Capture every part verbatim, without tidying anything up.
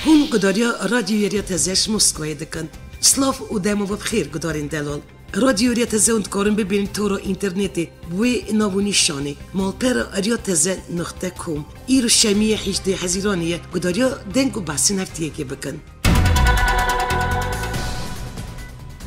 Hûn gudariya Radyoya Rêya Teze ji Moskowayê dikin. Silav û dema we bi xêr gudarên delal. Radyoya Rêya Teze hûn dikarin bibînin tora înternetê bi wê nav û nîşanê, malpera rêya teze nuqte com. Îro şemiyê heştê Hezîranê ye, gudariya deng û behsên heftiyekê bikin.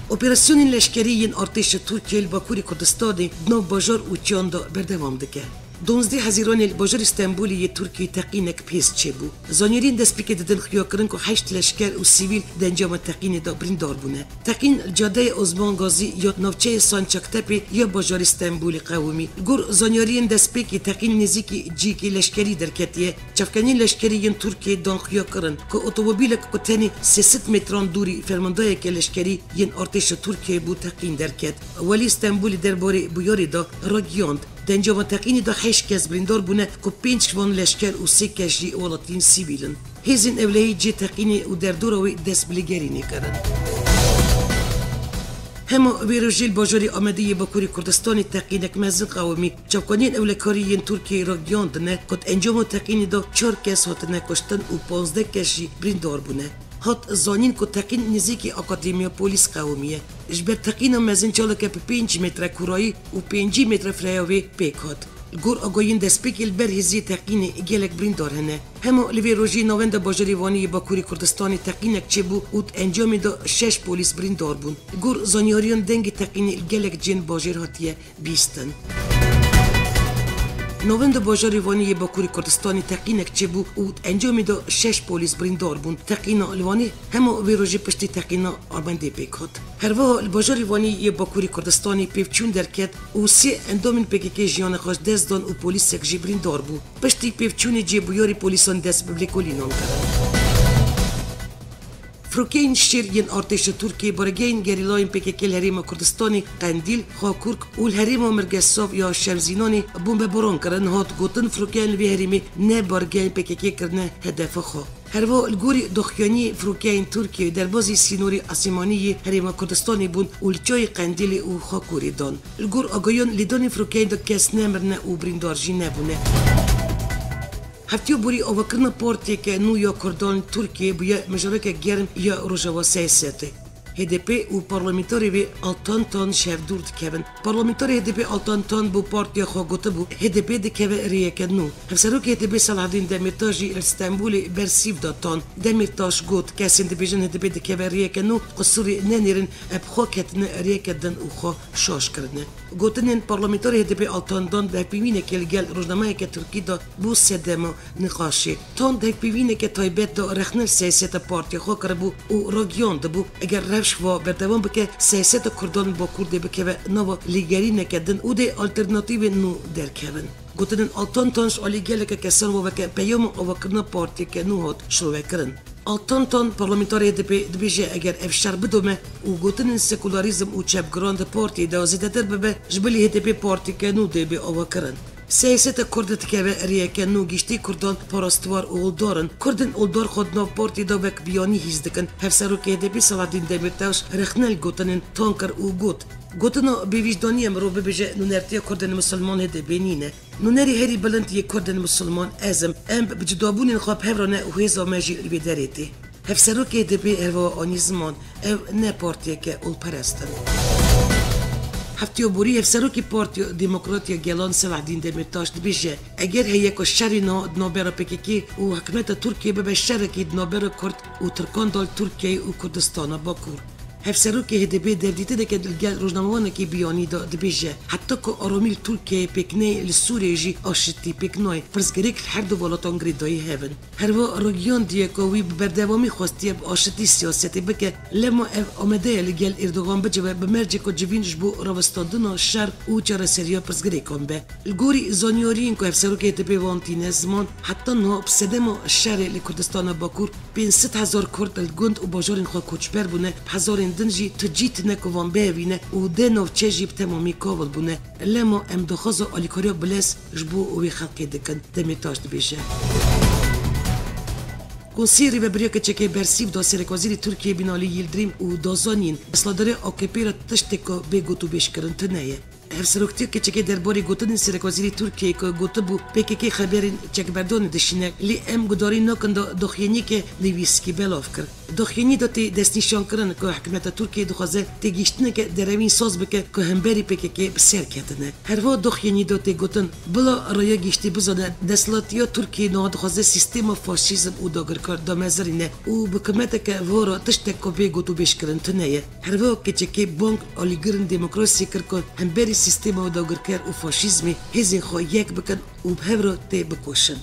Operasyonên leşkerî yên artêşa Tirkiyê li Bakurê Kurdistanê di nav bajar û çiyan de berdewam dike. Duwazdeh Hezîranê li bajarê Stenbolê yê Tirkiyê teqînek pêz çêbû. Zanyariyên destpêkê didin xuyakirin ku heşt leşker û sivîl di encama teqînê de birîndar bûne. Teqîn li cadeyê Osman Gazî ya navçeyê Sançaktepê ya bajarê Stenbolê qewimî. Li gor zanyariyên destpêkê teqîn nêzîkî cihekî leşkerî derketiye. Çavkaniyên leşkerî yên Tirkiyê dan xuyakirin ku otomobîlek ku tenê sê sed metran dûrî fermandayeke leşkerî yên artêşa Tirkiyeyê bû teqîn derket. Welî Stenbolê derbarê bûyerê de ragihand. Di encama teqînê de heşt kes birîndar bûne ku pênc ji wan leşker û sê kes jî welatiyên sivîl in. Hêzên ewlehî cihê teqînê û derdora wê dest bi lêgerînê kirin. Hema vê rojê li bajarê Amedê yê Bakurê Kurdistanê teqînek mezin qewimî. Çavkaniyên ewlekarî yên Tirkiyeyê ragihiyandine ku di encama teqînê de çar kes hatine kuştin û panzdeh kes jî birîndar bûne. Hat zanîn ku teqîn nêzîkî Akademiya Polîs qewimiye. Ji ber teqîna mezin çaleke bi pênc metre kûrayî û pêncî metre firaya wê pêk hat. Li gor agahiyên destpêkê li ber hêziyê teqînê gelek birîndar hene. Hema li vê rojê navenda bajarê Wanê yê Bakurê Kurdistanê teqînek çêbû û di encamê de şeş polîs birîndar bûn. Li gor zanyariyan dengê teqînê li gelek cihên bajêr hatiye bîstin. Navenda bajarê Wanê yê Bakurê Kurdistanê teqînek çêbû û di encamê de şeş polîs birîndar bûn. Teqîna li Wanê hema vê rojê piştî teqîna Amedê pêk hat. Herwiha li bajarê Wanê yê Bakurê Kurdistanê pêvçûn derket û sê endamên P K K jiyana xwe ji dest dan û polîsek jî birîndar bû. Piştî pêvçûnê cihê bûyerê polîsan dest bi lêkolînan kirin. Firokeyên şêr yên artêşa Tirkiyê baregehên gerîlayên P K K li herêma Kurdistanê Qendîl, Xakurk û li herêma Mirgesav ya Şemzînanê bombebaran kirin. Hat gotin, firokeyên li vê herêmê ne baregehên P K K kirine hedefa xwe. Herwiha li gorî doxuyaniyê firokeyên Tirkiyeyê derbazî sînorê esîmanî yê herêma Kurdistanê bûn û li çiyayê Qendîlê û Xakurê dan. Li gor agahiyan lêdanên firokeyên de kes nemirine û birîndar jî nebûne. Heftiya borî avakirina partiyeke nû ya Kurdan li Tirkiyeyê bûye mijareke germ ya Rojava Seysetê. H D P û parlamenterê wê Altan Tan ji hev dûr dikevin. Parlamenterê H D P Altan Tan bo partiya xwe gotibû, H D P dikeve rêyeke nû. Hevserokê H D P Selahaddîn Demîrtaş jî li Stenbolê bersîv da Tan. Demîrtaş got, kesên dibêjin H D P dikeve rêyeke nû, qisûrê nenêrin, ev xwe ketine rêyeke din û xwe şaş kirine. Gotinên parlamenterê H D P Altan Tan di hevpeyvînekê li gel rojnameyeke tirkî de bû sedema nîqaşê. Tan di hevpeyvîneke taybet de rexne li siyaseta partiya xwe kiribû û ragihiyandibû, eger rewş va berdewam bike, siyaseta Kurdan li Bakur dê bikeve nava lêgerîneke din û dê alternatîvên nû derkevin. Gotinên Altan Tan ji alî geleke kesan ve weke peyama avakirina partiyeke nû hat şirovekirin. Altan Tan, parlamenterê H D P, dibêje, eger ev şer bidome û gotinên sekularîzm û çepgiran di partiyê de zêdetir bibe, ji bilî H D P partiyeke nû dê bê avakirin. Siyaseta Kurd dikeve rêyeke nû, giştî Kurdan parastwar û oldar in. Kurdên oldar xwe di nav partiyê de wek biyanî hîs dikin. Hevserokê H D P Selahaddîn Demîrtaş rexne li gotinên Tan kir û got, Gotina bêwîcdanî ye mirov bibêje nûnertiya Kurdên Misilman H D P nîne. Nûnerê herî bilind yê Kurdên Misilman ez im. Em bi cudabûnên xwe bi hev re ne û hêza me jî li vê derê tê. Hevserokê H D P herwiha anî ziman, ev ne partiyeke olperest in. Heftiya borî Hevserokê Partiya Demokrat ya Gelan Selahaddîn Demîrtaş dibêje, eger heye ku şerê niha di navbera P K K û hikûmeta Tirkiyê bibe şerekî di navbera Kurd û Tirkan de li Tirkiyeyê û Kurdistana Bakur. Hevserokê H D P derdîtineke li gel rojnamevanekî biyanî de dibêje, heta ku aramî li Tirkiyeyê pêk neyê, li Sûriyeyê jî aşitî pêk nayê. Pirsgirêk li her du welatan girêdayî hev in. Herwiha ragihandiye ku wî bi berdewamî xwestiye bi aşitî siyasetê bike, lema ev amade ye li gel Erdogan bicive, bi mercê ku civîn ji bo rawestandina şer û çareseriya pirsgirêkan be. Li gorî zanyariyên ku Hevserokê H D P wan tîne ziman, heta niha bi sedema şerê li Kurdistana Bakur pênc sed hezar Kurd li gund û bajarên xwe koçber bûne, bi hezarên din jî tu cî tune ku wan bihevîne û deh navçe jî bi temamî kawil bûne. Lema em daxwaza alîkariya bilez ji bo wê xelkê dikin, Demîrtaş dibêje. Konseyê Rêveberiya Keçekê bersîv da Serekwezîrê Tirkiyê Binalî Yildirim û da zanîn, desthilatdarê A K P re tiştek bê gotûbêjkirin tune ye. Hevseroktiya keçekê derbarê gotinên serekwezîrê Tirkiyeyê ku gotibû, P K K xeberên çekberdanê dişîne, lê em gudarî nakin da doxyêniyeke nivîskî belav kir. Doxyênî da tê destnîşankirin ku hikûmeta Tirkiyeyê dixwaze têgihiştineke derewîn saz bike ku hemberî P K K bi ser ketine. Herwiha doxyênî da tê gotin, bila raya giştî bizane, desthilatiya Tirkiyeyê niha dixwaze sîstema faşîzm û dagirkar damezirîne û bi hikûmeteke vora tiştek ku bê gotûbêjkirin tune ye. Herwiha keçekê bang alîgirên demokrasiyê kir ku hemberî sîstema dagirker û faşîzmê hêzên xwe yek bikin û bi hev re tê bikoşin.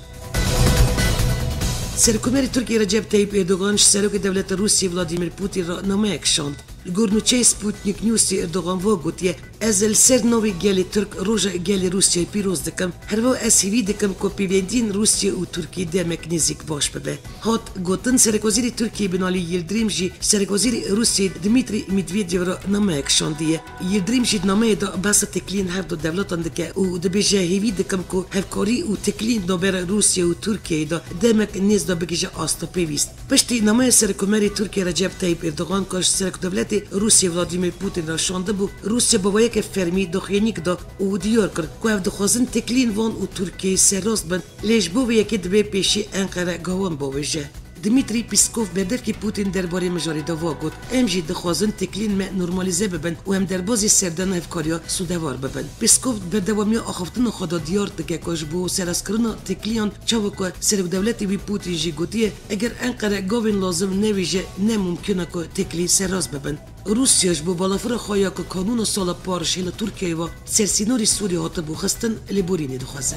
Serokkomarê Tirkiyê Recep Tayyip Erdogan ji Serokê Dewleta Rûsiyê Vladimir Putin re nameyek şand. Li gor nûçeyê Sputnik Newsê Erdogan va gotiye, Ez li ser navê gelê Tirk roja gelê Rûsiyayê pîroz dikim. Herwiha ez hêvî dikim ku pêvendiyên Rûsya û Tirkiyê demek nêzîk baş bibe. Hat gotin, Serekwezîrê Tirkiyê binalî Yildirim jî Serekwezîrê Rûsiyê Dmitry Medvedev re nameyek şandiye. Yildirim jî di nameyê de behsa tekliyên hevdu dewletan dike û dibêje, Hêvî dikim ku hevkarî û tekliyên navbera Rûsya û Tirkiyeyê de demek nêz de bigihîje asta pêwîst. Piştî nameya Serokkomarê Tirkiyê Recep Tayyip Erdogan ku ji Serokwezîrê Rûsiyê Vladimir Putin re şandibû, Rûsya bi wayeke fermî doxyênîk da û diyar kir ku ew dixwazin tekliyên van û Tirkiyeyê serrast bin, lê ji bo vê yekê divê pêşî Enqere gawan bavêje. Dmitry Peskov berdevkî Putin derbarê mijarê de va got, Em jî dixwazin tekliyên me normalîze bibin û em derbazî serdana hevkariya sûdewar bibin. Peskov berdewamiya axaftina xwe de diyar dike ku ji bo serastkirina tekliyan, çawa ku serokwezîrê wî Putin jî gotiye, eger Enqere gavên lazim nevêje, ne mumkin e ku teklî serrast bibin. Rûsya ji bo balafira xwe ya ku kanûna sala par ji hêla Tirkiyeyê ve ser sînorê Sûriyê hatibû xistin, lêborînê dixwaze.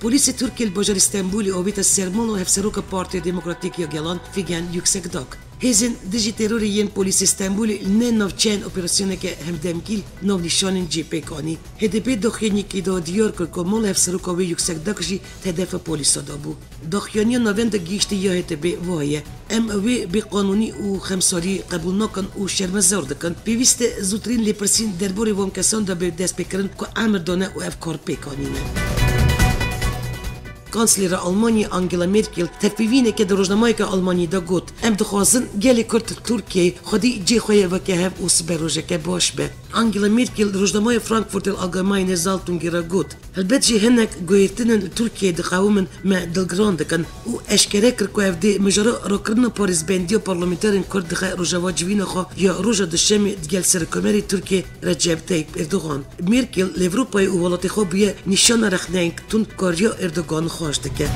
Polîsê Tirkiyê li bajarê Stenbolê avête ser mala hevseroka Partiya Demokratîk ya Gelan Figen Yüksekdag. Hêzên dijî terorê yên polîsê Stenbolê li ne navçeyên operasyoneke hemdemkî li nav nîşanên cê pêk anî. H D P doxyêniyekê de diyar kir ku mala hevseroka wê Yüksekdag jî di hedefa polîsa de bû. Doxyaniya navenda gihîştî ya H D P wiha ye. Em wê bêqanûnî û xemsarî qebûl nakin û şermezar dikin. Pêwîst e zûtirîn lêpirsîn derbarê wan kesan de bê destpêkirin ku emir dane û ev kar pêk anîne. Kanslêra Almanyê Angela Merkel tevpîvîneke di rojnamayeke Almanî de got, Em dixwazin gelê Kurd li Tirkiyeyê xwedî cihê xwe yê veke hev û siberojeke baş be. Angela Merkel di rojnameya Frankfurter Allgemeine Zeitungê re got, Helbet jî hinek guhêrtinên li Tirkiyeyê diqewimin me dilgiran dikin û eşkere kir ku ev dê mijara rakirina parêzbendiya parlamenterên Kurd dixe rojeva civîna xwe ya roja duşemê digel Serokkomarê Tirkiyê Recep Tayyip Erdogan. Merkel li Ewropayê û welatê xwe bûye nîşana rexneyek tund kariya Erdogan xweş dike.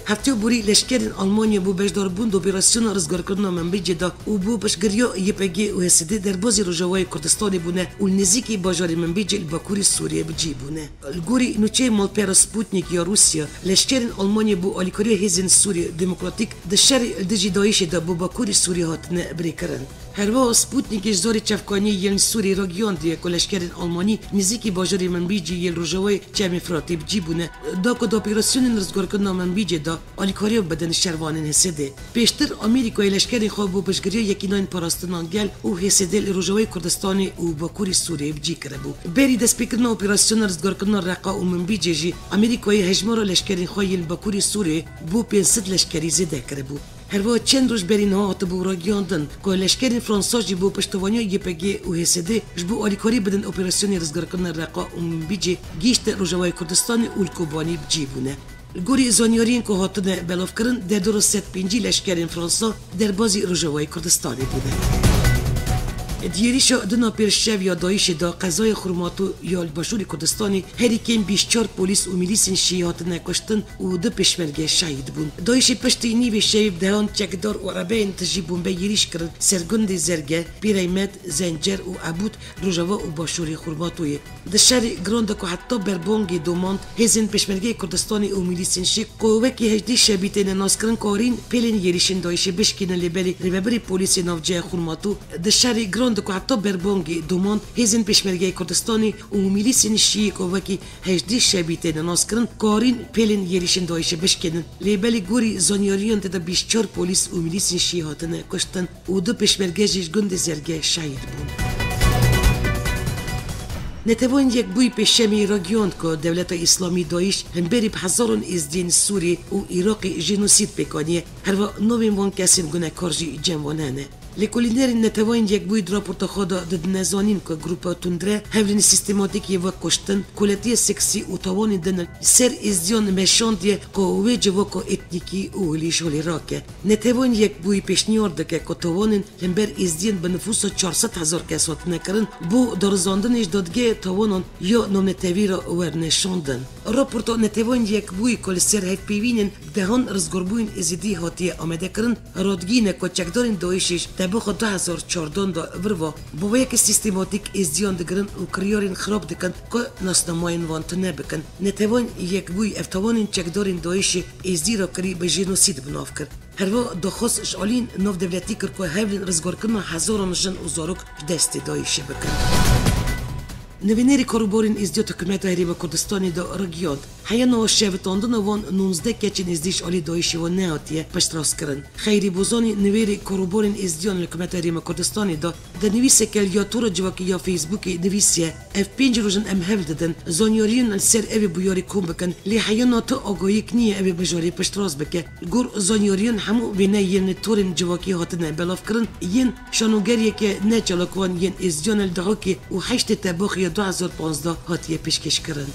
Hefteya borî leşkerên Almanya bo beşdarbûn di operasyona rizgarkirina Minbicê de û bo piştgiriya Y P G û H S D derbazî Rojavayê Kurdistanê bûne û li nêzîkî bajarê Minbicê li bakurê Sûriyê bi cî bûne. Li gorî nûçeyê malpera Sputnik ya Rûsya, leşkerên Almanya bo alîkariya hêzên Sûriyê Demokratîk di şerê li dijî DAIŞê de bo bakurê Sûriyê hatine birêkirin. Herwiha Sputnikê ji zarê çavkaniyê yên li Sûriyê ragihandiye ku leşkerên Almanî nêzîkî bajarê Minbicê yê li rojavayê Çemê Firatê bi cî bûne, da ku di operasyonên rizgarkirina Minbicê de alîkariya bidin şervanên H S D. Pêştir Amerîkayê leşkerên xwe bo piştgiriya Yekînayên Parastina Gel û H S D li Rojavayê Kurdistanê û Bakurê Sûriyê bi cî kiribû. Berî destpêkirina operasyona rizgarkirina Reqa û Minbicê jî Amerîkayê hejmara leşkerên xwe yên li Bakurê Sûriyê bo pênc sed leşkerî zêde kiribû. Herwiha çend roj berî niha hatibû ragihandin ku leşkerên Fransa jî bo piştevaniya Y P G û H S D ji bo alîkarî bidin operasyonê rizgarkirina Reqa û Minbicê gihîşte Rojavayê Kurdistanê û li Kobanî bi cî bûne. Li gorî zanyariyên ku hatine belavkirin, derdora sed pêncî leşkerên Fransa derbazî Rojavayê Kurdistanê bûne. Di êrîşa dina pêr şev ya DAIŞê de qezaya Xurmato ya li başûrê Kurdistanê herî kêm bîst çar polîs û milîsên şîî hatine kuştin û du pêşmerge şehîd bûn. DAIŞê piştî nîvê şevê bi dehan çekdar û erebeyên tijî bombe yêrîş kirin ser gundê Zerge, Pîreymed, Zencer û Ebûd, rojava û başûrê Xurmatoyê. Di şerê giran de ku heta berbangê domand, hêzên Pêşmergeyê Kurdistanê û milîsên şî ku wekî Heşdî Şebî têne naskirin, karîn pêlên yêrîşên DAIŞê bişkînin, lê belê rêvebirê polîsê navçeya Xurmato di şerê giran de ku heta berbangê domand, hêzên Pêşmergeyê Kurdistanê û milîsên şîî ku wekî Heşdî Şebî têne naskirin, karîn pêlên yêrîşên DAIŞê bişkînin. Lê belê gorî zanyariyan tê de bîst çar polîs û milîsên şîî hatine kuştin û du pêşmerge jî ji gundê Zerge şehîd bûn. Neteweyên Yekbûyî pêşemî ragihand ku Dewleta Îslamî DAIŞ hemberî bi hezaran Êzdiyên Sûrî û Iraqî jenosîd pêk aniye. Herwiha navên van kesên gunekar jî cem wan hene. Lêkolînerên Neteweyên Yekbûyî di raporta xwe de didine zanîn ku grupa tundre hewlên sîstematîk yê wek kuştin, koletiya seksî û tawanên din li ser êzdiyan meşandiye ku wê civaka etnîkî û hilîş holê rake. Neteweyên Yekbûyî pêşniyar dike ku tawanên li hember êzdiyên bi nifûsa çar sed hezar kes hatine kirin, bo darizandinê ji dadgehê tawanan ya navnetewî re werne şandin. Raporta Neteweyên Yekbûyî ku li ser hevpeyvînên dehan rizgarbûyên Êzidî hatiye amadekirin, radgîne ku çekdarên DAIŞê ji tebaxa du hezar çardan de vir ve bi wê yekê sîstematîk êzdiyan digirin û kiryarên xirab dikin ku nasnamayên wan tune bikin. Neteweyên Yekbûyî ev tawanên çekdarên DAIŞê Êzidî re kirî bi jenosîd bi nav kir. Herwiha daxwaz ji aliyên navdewletî kir ku hewlên rizgarkirina hezaran jin û zarok ji destê DAIŞê bikin. Nivînerê Karûbarên Êzdiya Hikûmeta Herêma Kurdistanê de ragihand, heya niha şevitandina van nûzdeh keçên Êzdî ji alî DAIŞê ve nehatiye piştrastkirin. Xeyrî Bozanî, nivînerê Karûbarên Êzdiyan li Hikûmeta Herêma Kurdistanê de, di nivîseke li ya tora civakî ya Facebookê nivîsiye, Ev pênc roj in em hewl didin zanyariyên li ser evê bûyerê kom bikin, lê heya niha tu agahiyek nîye evê mijarê piştrast bike. Li gor zanyariyên hemû wêne yên li torên civakî hatine belavkirin, yên şanogeriyeke ne çalakvan yên êzdiyan li Dihokê û heştê Tebaxê ya du hezar panzdeh hatiye pêşkêşkirin.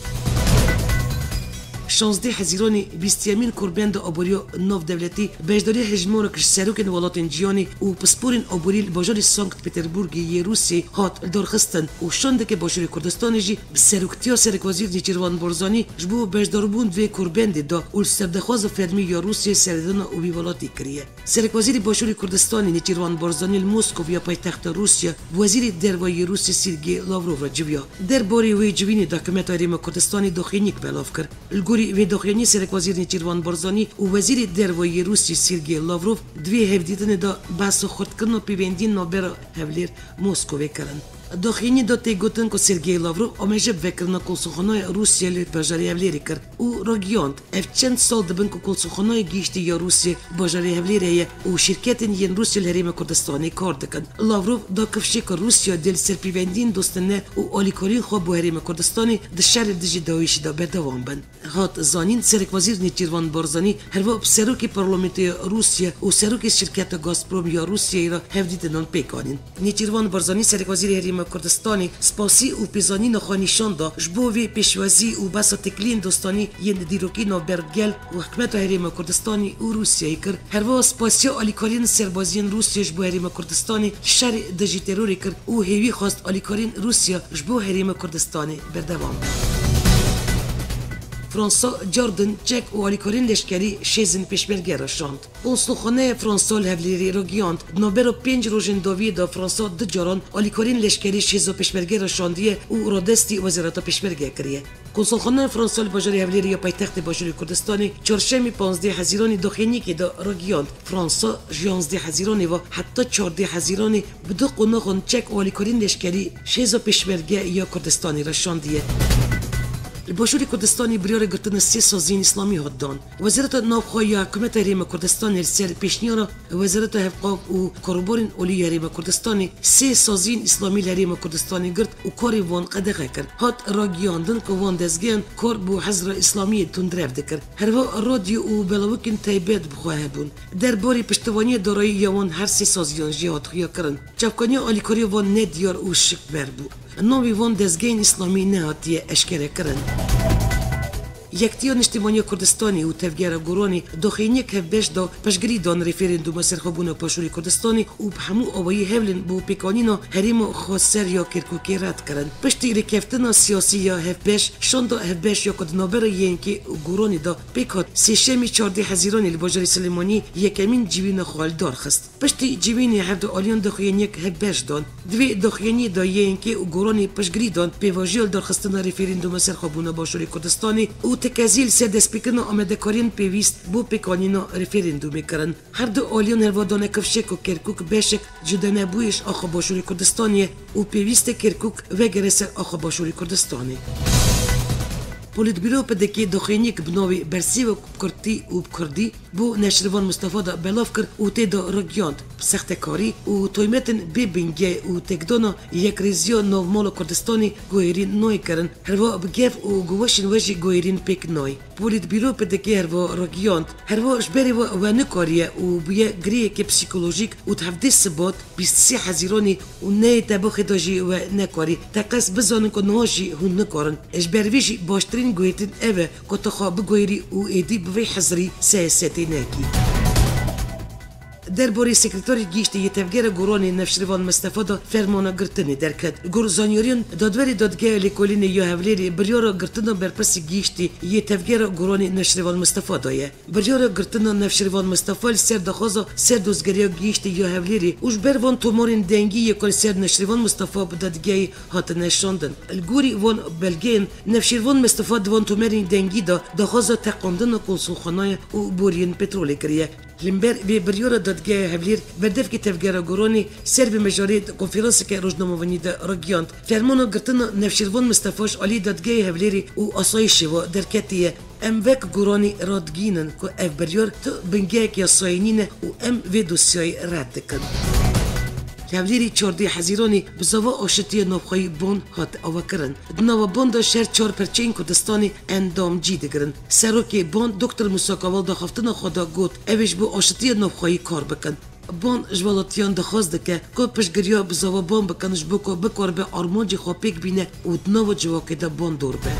Şazdeh Hezîranê bîstiyemîn Korbenda Aboriya Navdewletî beşdarî hejmarek ji serokên welatên cîhanê û pisporên aborî li bajarê Sankt Peterburgê yê Rûsiyê hat lidarxistin û şandeke Başûrê Kurdistanê jî bi seroktiya Serekwezîr Nêçîrvan Barzanî ji bo beşdarbûn di vê korbendê de û li serdexwaza fermî ya Rûsiyê seredana wî welatî kiriye. Serekwezîrê Başûrê Kurdistanê Nêçîrvan Barzanî li Moskov ya paytexta Rûsya bi Wezîrê Derve yê Rûsya Sîrgê Lavrov re civiya. Derbarê wê civînê de Hikûmeta Herêma Kurdistanê doxînîk belav kir. Li gorî vê doxînî Serekwezîr Nêçîrvan Barzanî û Wezîrê Derve yê Rûsya Sîrgê Lavrov di vê hevdîtinê de behsa xurtkirina pêvendiyên navbera Hevlêr Moskovê kirin. Doxînî de tê gotin ku Sergey Lavrov amaje bi vekirina konsulxanaya Rûsya li bajarê Hevlêrê kir û ragihand, ev çend sal dibin ku konsulxanaya gihîştî ya Rûsya bajarê Hevlêrê heye û şîrketên yên Rûsya li Herêma Kurdistanê kar dikin. Lavrov da kifşê ku Rûsya dê li ser pêvendiyên dostane û alîkariyên xwe bo Herêma Kurdistanê di şerê dijî DAIŞê de berdewam bin. Hat zanîn, Serekwezîr Nêçîrvan Barzanî herwiha bi serokê Parlamentoya Rûsya û serokê şirketa Gazprom ya Rûsyayê re hevdîtinan pêk anîn. Nêçîrvan Barzanî Serekwezîrê Herêma Kurdistanê spasî û pêzanîna xwe nîşan da ji bo vê pêşwazî û behsa têkiliyên dostanî yên dîrokî navber gel û hikûmeta Herêma Kurdistanê û Rûsyayê kir. Herwiha spasiya alîkariyên serbaziyên Rûsyayê ji bo Herêma Kurdistanê şerê dijî terorê kir û hêvî xwest alîkariyên Rûsya ji bo Herêma Kurdistanê berdewam bin. Fransa car din çek û alîkariyên leşkerî şêzên pêşmerge re şand. Konsulxaneya Fransa li Hevlêrê ragihand, di navbera pênc rojên dawiyê de Fransa du caran alîkariyên leşkerî şêza pêşmerge re şandiye û radestî Wezareta Pêşmerge kiriye. Konsulxaneya Fransa li bajarê Hevlêrê ya paytextê Başûrê Kurdistanê çarşemê panzdeh Hezîranê doxîniyekê de ragihand, Fransa ji yanzdeh Hezîranê ve heta çardeh Hezîranê bi du qonaxan çek û alîkariyên leşkerî şêza pêşmerge ya Kurdistanê re şandiye. Li Başûrê Kurdistanê biryara girtina sê saziyên îslamî hat dan. Wezareta Navxwe ya Hikûmeta Herêma Kurdistanê li ser pêşniyara Wezareta Hevqaf û Karûbarên Olî ya Herêma Kurdistanê sê saziyên îslamî li Herêma Kurdistanê girt û karê wan qedexe kir. Hat ragihandin ku van dezgehan kar bo Hizra Îslamiyê tundrev dikir. Herwiha radyo û belawikên taybet bi xwe hebûn. Derbarê piştevaniya darayî ya wan her sê saziyan jî hat xuyakirin. Çavkaniya alîkariya van ne diyar û şikber bû. Navê van dezgehên îslamî nehatiye eşkerekirin. Yektiya Niştimaniya Kurdistanê û Tevgera Goranê doxîniyek hevbeş da piştgirî dan referendûma serxwebûna Başûrê Kurdistanê û bi hemû awayî hewlên bo pêkanîna herêma xweser ya Kirkûkê red kirin. Piştî rêkeftina siyasî ya hevbeş, şanda hevbeş ya ku di navbera Y N K û Goranê de pêk hat, sêşemî çardeh Hezîranê li bajarê Silêmaniyê yekemîn civîna xwe li dar xist. Piştî civînê hevdu aliyan doxîniyek hevbeş dan. Di vê doxîniyê de Y N K û Goranê piştgirî dan pêvajoya li darxistina referendûma serxwebûna Başûrê Kurdistanê û tekezî li ser destpêkirina amadekariyên pêwîst bo pêkanîna referendûmê kirin. Her du aliyan herva dane kifşê ku Kerkûk beşek cudanebûyê ji axa Başûrê Kurdistanê ye û pêwîst e Kerkûk vegere ser axa Başûrê Kurdistanê. Polîtbîro P D K daxuyaniyek bi navê Bersîva bi kurtî û bi kurdî bo Nêçîrvan Mistefa de belav kir û tê de ragihand, bi sextekarî û toymetên bê bingeh û têkdana yekrêziya navmala Kurdistanê guherîn nayê kirin, herwa bi gef û guhweşên we jî guherîn pêk nayê. Polîtbîro P D K herwa ragihand, herwa ji berê we we nikariye û bûye giriyeke psîkolojîk û di hevdeh Sibat, bîst û sê Hezîranê û neyê tebaxê de jî we nekarî. Teqez bizanin ku niha jî hûn nikarin. Ji ber vê jî baştirîn guhêtin ev e ku tu xwe biguherî û êdî bi vê hizirî seyesetê nekî. Derbarê Sekreterê Giştî yê Tevgera Goranê Nêçîrvan Mistefa de fermana girtinê derket. Li gor zanyariyan, dadwerê Dadgeha Lêkolînê ya Hewlêrê biryara girtina berpirsê giştî yê Tevgera Goranê Nêçîrvan Mistefa daye. Biryara girtina Nêçîrvan Mistefa li ser daxwaza Serdozgeriya Giştî ya Hewlêrê û ji ber van tomarên dengî yê ku li ser Nêçîrvan Mistefa bi dadgehê hatine şandin. Li gorî van belgeyên, Nêçîrvan Mistefa di van tomarên dengî de daxwaza teqandina konsulxanaya û boriyên petrolê kiriye. Li hember vê biryara Dadgeha Hewlêr, berdevkê Tevgera Goranê ser bi mijarê di konferanseke rojnamevanî de ragihand, fermana girtina Nêçîrvan Mistefa ji alî Dadgehê Hewlêrê û asayîşê ve derketiye. Em wek Goranê radigihînin ku ev biryar tu bingehek yasayî nîne û em vê dosyayê red dikin. Li Hewlêrê çardeh Hezîranê bizava aşitiya navxweyî Ban hat avakirin. Di nava Ban de şer çar perçeyên Kurdistanê endam cî digirin. Serokê Ban Doktor Musa Kaval daxaftina xwe de got, ew ê ji bo aşitiya navxweyî kar bikin. Ban ji welatiyan daxwaz dike ku piştgiriya bizava Ban bikin ji bo ku bikaribe armancê xwe pêk bîne û di nava civakê de bandor be.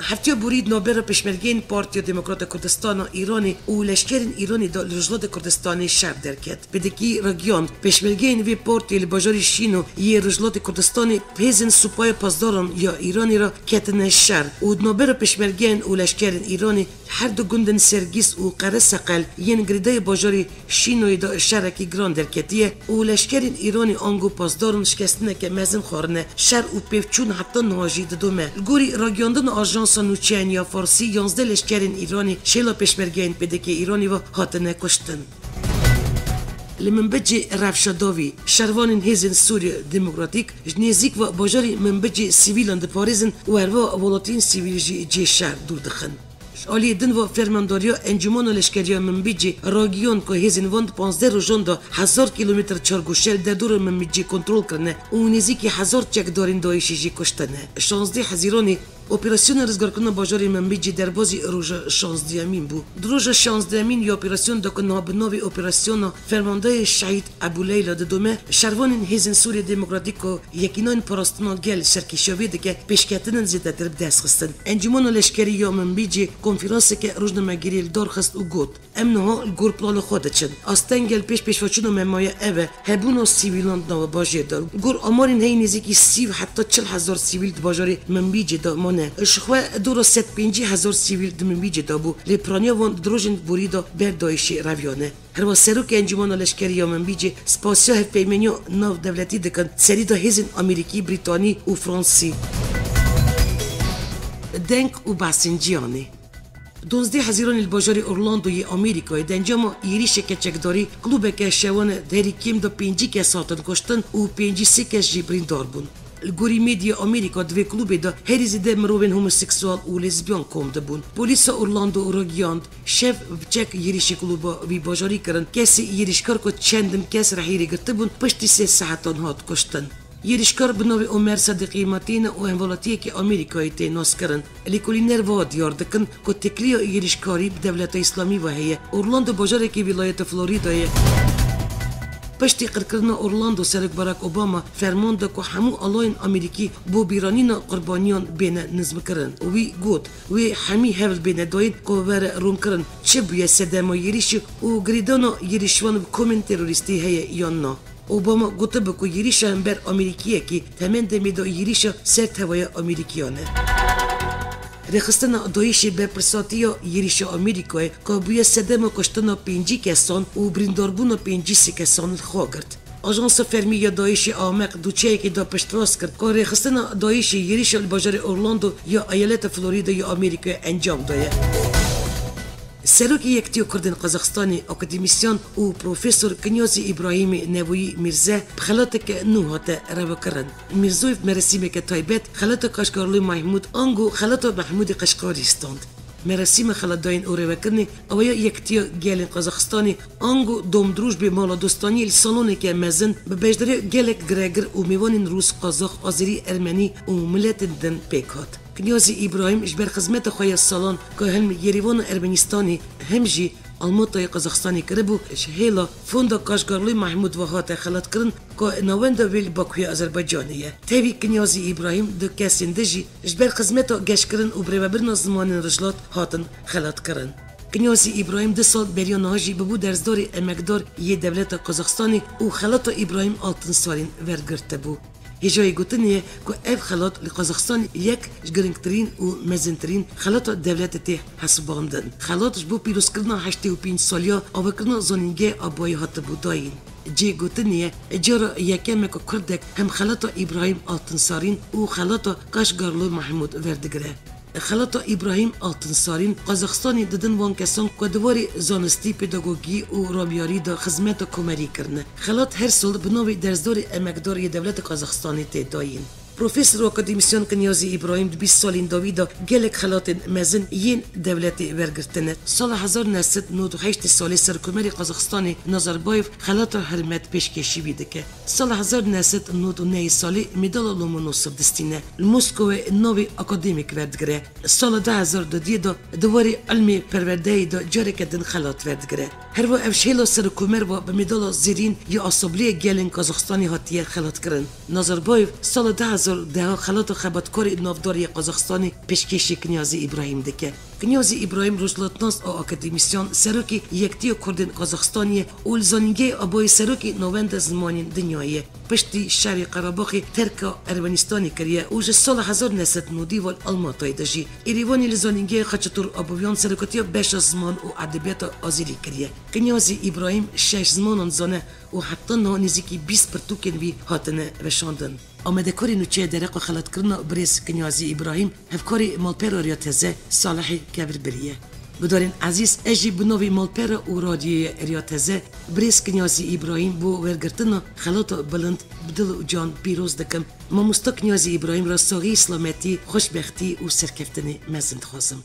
Heftiya borî di navbera pêşmergeyên Partiya Demokrata Kurdistana Îranê û leşkerên Îranê de li Rojhilatê Kurdistanê şer derket. P D K ragihand, pêşmergeyên vê partiyê li bajarê Şîno yê Rojhilatê Kurdistanê bi hêzên Supaya Pasdaran ya Îranê re ketine şer û di navbera pêşmergeyan û leşkerên Îranê li her du gundên Sergîs û Qere Seqel yên girêdayî bajarê Şînoyê de şerekî giran derketiye û leşkerên Îranê ango pasdaran şikestineke mezin xwarine. Şer û pêvçûn heta niha jî didome. Li gorî ragihandina ajansa nûçeyan ya Farsî, yanzdeh leşkerên Îranê şêla pêşmergeyên P D K Îranê ve hatine kuştin. Li Minbicê Rewşa Dawî, şervanên Hêzên Sûriya Demokratîk ji nêzîk ve bajarê Minbicê sivîlan diparêzin û herwiha welatiyên sivîl jî cihê şer dûr dixin. Ji aliyê din ve Fermandariya Encûmena Leşkerî ya Minbicê ragihand ku hêzên wan di panzdeh rojan de hezar kîlometre çargoşe li derdora Minbicê kontrol kirine û nêzîkî hezar çekdarên DAIŞê jî kuştine. Şazdeh Hezîranê, operasyona rizgarkirina bajarê Minbicê derbazî roja şazdiyemîn bû. Di roja şazdiyemîn ya operasyonê de ku niha bi navê Operasyona Fermandayê Şehîd Ebû Leyla didome, şervanên Hêzên Sûriyê Demokratîk ku Yekînayên Parastina Gel serkêşiya vê dike, pêşketinên zêdetir bi dest xistin. Encûmena Leşkerî ya Minbicê konferanseke rojnamegerî li dar xist û got, Em niha li gor plana xwe diçin. Astengê li pêş pêşveçûna me maye ev e, hebûna sivîlan di nava bajêr de. Li gor amarên heyî nêzîkî sî heta çil hezar sivîl di bajarê Minbicê de mane. Ji xwe dora sed pêncî hezar sivîl di Minbicê de bû. Lê piraniya wan di rojên borî de ber DAIŞê reviyane. Herwiha Serokê Encûmena Leşkerî ya Minbicê spasiya hevpeymeniya navdewletî dikin, serî de hêzên Amerîkî, Brîtanî û Fransî. Deng û behsên cîhanê. Duwazdeh Hezîranê li bajarê Orlando yê Amerîkayê di encama êrîşeke çekdarî klûbeke şewane di herî kêm de pêncî kes hatin kuştin û pêncî sê kes jî birîndar bûn. Li gorî medya Amerîka di vê klûbê de herî zêde mirovên homoseksual û lezbiyan kom dibûn. Polîsa Orlando ragihand, şev bi çek êrîşî klûba vî bajarî kirin. Kesê êrîşkar ku çendin kes rehîrê girtibûn, piştî sê saetan hat kuştin. Êrîşkar bi navê Omer Sadiqî Matîne û hemwelatiyekî Amerîkayê tê naskirin. Lêkolîner va diyar dikin ku têkiliya êrîşkarî bi dewleta Îslamî ve heye. Orlando bajarekî wîlayeta Florîdayê. Piştî qirkirina Orlando, Serok Barack Obama ferman da ku hemû alayên Amerîkî bo bîranîna qurbaniyan bêne nizmkirin. Wî got, wê hemî hewl bêne dayîn ku were rûnkirin çi bûye sedema êrîşî û girêdana êrîşvan bi komên terorîstî heye yan na. Obama gotibe ku êrîşa hember Amerîkiyekî temen demê de êrîşa ser tevaya Amerîkiyan e. Rêxistina DAIŞê berpirsatiya êrîşa Amerîkayê ku bûye sedema kuştina pêncî kesan û birîndarbûna pêncî sê kesan li xwe girt. Ajansa fermî ya DAIŞê Amaq di nûçeyekê de piştrast kir ku rêxistina DAIŞê êrîşa li bajarê Orlando ya eyaleta Florîda ya Amerîkayê encam daye. Serokê Yekitiya Kurdên Qazaxistanê, akademîsyen û profesor Kinyazî Îbrahîmê Neboyî Mîrze bi xelateke nû hate revekirin. Mîrzoyê bi merasîmeke taybet xelata Kaşgarlî Mehmûd ango xelata Mehmûdê Qeşqerî stand. Merasîma xelatdayîn û rêvekirinê aweya Yekitiya Gelên Qazaxistanê ango domdrûj bê mala dostaniyê li saloneke mezin bi beşdariya gelek giregir û mêvanên Rûs, Qazax, Azerî, Ermenî û miletên din pêk hat. Kinyazî Îbrahîm ji ber xizmeta xwe ya salan ku hilm Yerîvana Ermenîstanê hem jî Almatayê Qazaxistanê kiribû, ji hêla Fonda Kaşgarlî Mehmûd ve hate xelatkirin ku navenda wê li Bakuyê Azerbaycanê ye. Tevî Kinyazî Îbrahîm du kesên din jî ji ber xizmeta geşkirin û birêvebirina zimanên Rojhilat hatin xelatkirin. Kinyazî Îbrahîm du sal beriya niha jî bibû dersdarê emekdar yê dewleta Qazaxistanê û xelata Îbrahîm Altinsarîn wergirtibû. Hêjayê gotinê ye ku ev xelat li Qazaxistanê yek ji girîngtirîn û mezintirîn xelata dewletê tê hesibandin. Xelat ji bo pîrozkirina heştê û pênc saliya avakirina zanîngehê Abayî hatibû dayîn. Cihê gotinê ye, cara yekem e ku Kurdek hem xelata Îbrahîm Altinsarîn û xelata Kaşgarlî Mehmûd werdigire. Xelata Îbrahîm Altinsarîn Qazaxistanê didin wan kesan ku di warê zanistî, pedagogî û rabyarî de xizmeta komerî kirine. Xelat her sal bi navê dersdarê emekdar yê dewleta Qazaxistanê tê dayîn. Profesor û akademîsyen Kinyazî Îbrahîm di bîst salên dawî de gelek xelatên mezin yên dewletê wergirtine. Sala hezar neh sed nod û heştê salê Serokkomarê Qazaxistanê Nazarbayev xelata hurmet pêşkêşî wî dike. Sala hezar neh sed nod û nehê salê medala Lomonosov distîne. Li Moskowê navê akademîk werdigire. Sala du hezar dudiyê de di warê ilmê perwerdeyê de careke din xelat werdigire. Herwiha ev ji hêla Serokkomer ve bi medala zêrîn ya Asabliyê Gelên Qazaxistanê hatiye xelatkirin. Nazarbayev sala du hezar deh xelata xebatkarê navdar yê Qazaxistanê pêşkêşî Kinyazî Îbrahîm dike. Kinyazî Îbrahîm rojhilatnas û akademîsyen, serokê Yekitiya Kurdên Qazaxistanê ye û li zanîngehê Abayî serokê Navenda Zimanên Dinyayê ye. Piştî şerê Qerebaxê terka Ermenîstanê kiriye û ji sala hezar neh sed nodî ve li Almatayê dijî. Êrîvanî li zanîngehê Xaçatur Abawiyan serokatiya beşa ziman û edebiyata azerî kiriye. Kinyazî Îbrahîm şeş zimanan dizane û heta niha nêzîkî bîst pirtûkên wî hatine weşandin. Amadekarê nûçeya dereqa xelatkirina birêz Kinyazî Îbrahîm, hevkarê malpera Riya Teze Salihê Kevirbirî ye. Guhdarên ezîz, ez jî bi navê malpera û radyoyê Riya Teze birêz Kinyazî Îbrahîm bo wergirtina xelata bilind bi dil û can pîroz dikim. Mamosta Kinyazî Îbrahîm re saxî, silametî, xweşbextî û serkeftinê mezin dixwazim.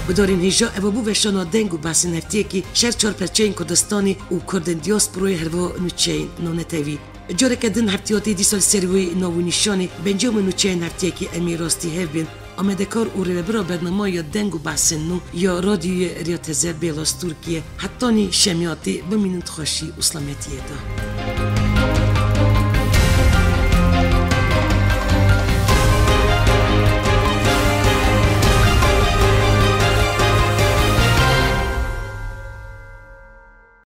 Guhdarên hêja, eva bû weşana deng û behsên heftiyekî şer çar perçeyên Kurdistanê û Kurdên diasporayê, herwiha nûçeyên navnetewî. Careke din heftiyatê dîsa li ser wê nav û nîşanê bi encamê nûçeyên heftiyekî em ê rastî hev bên. Amadekar û rêvebira bernama ya deng û behsên nû ya radyoyê Riya Teze Bêlas Tirkiye. Hetanî şemiyatê, bimînin di xweşî û silametiyê de.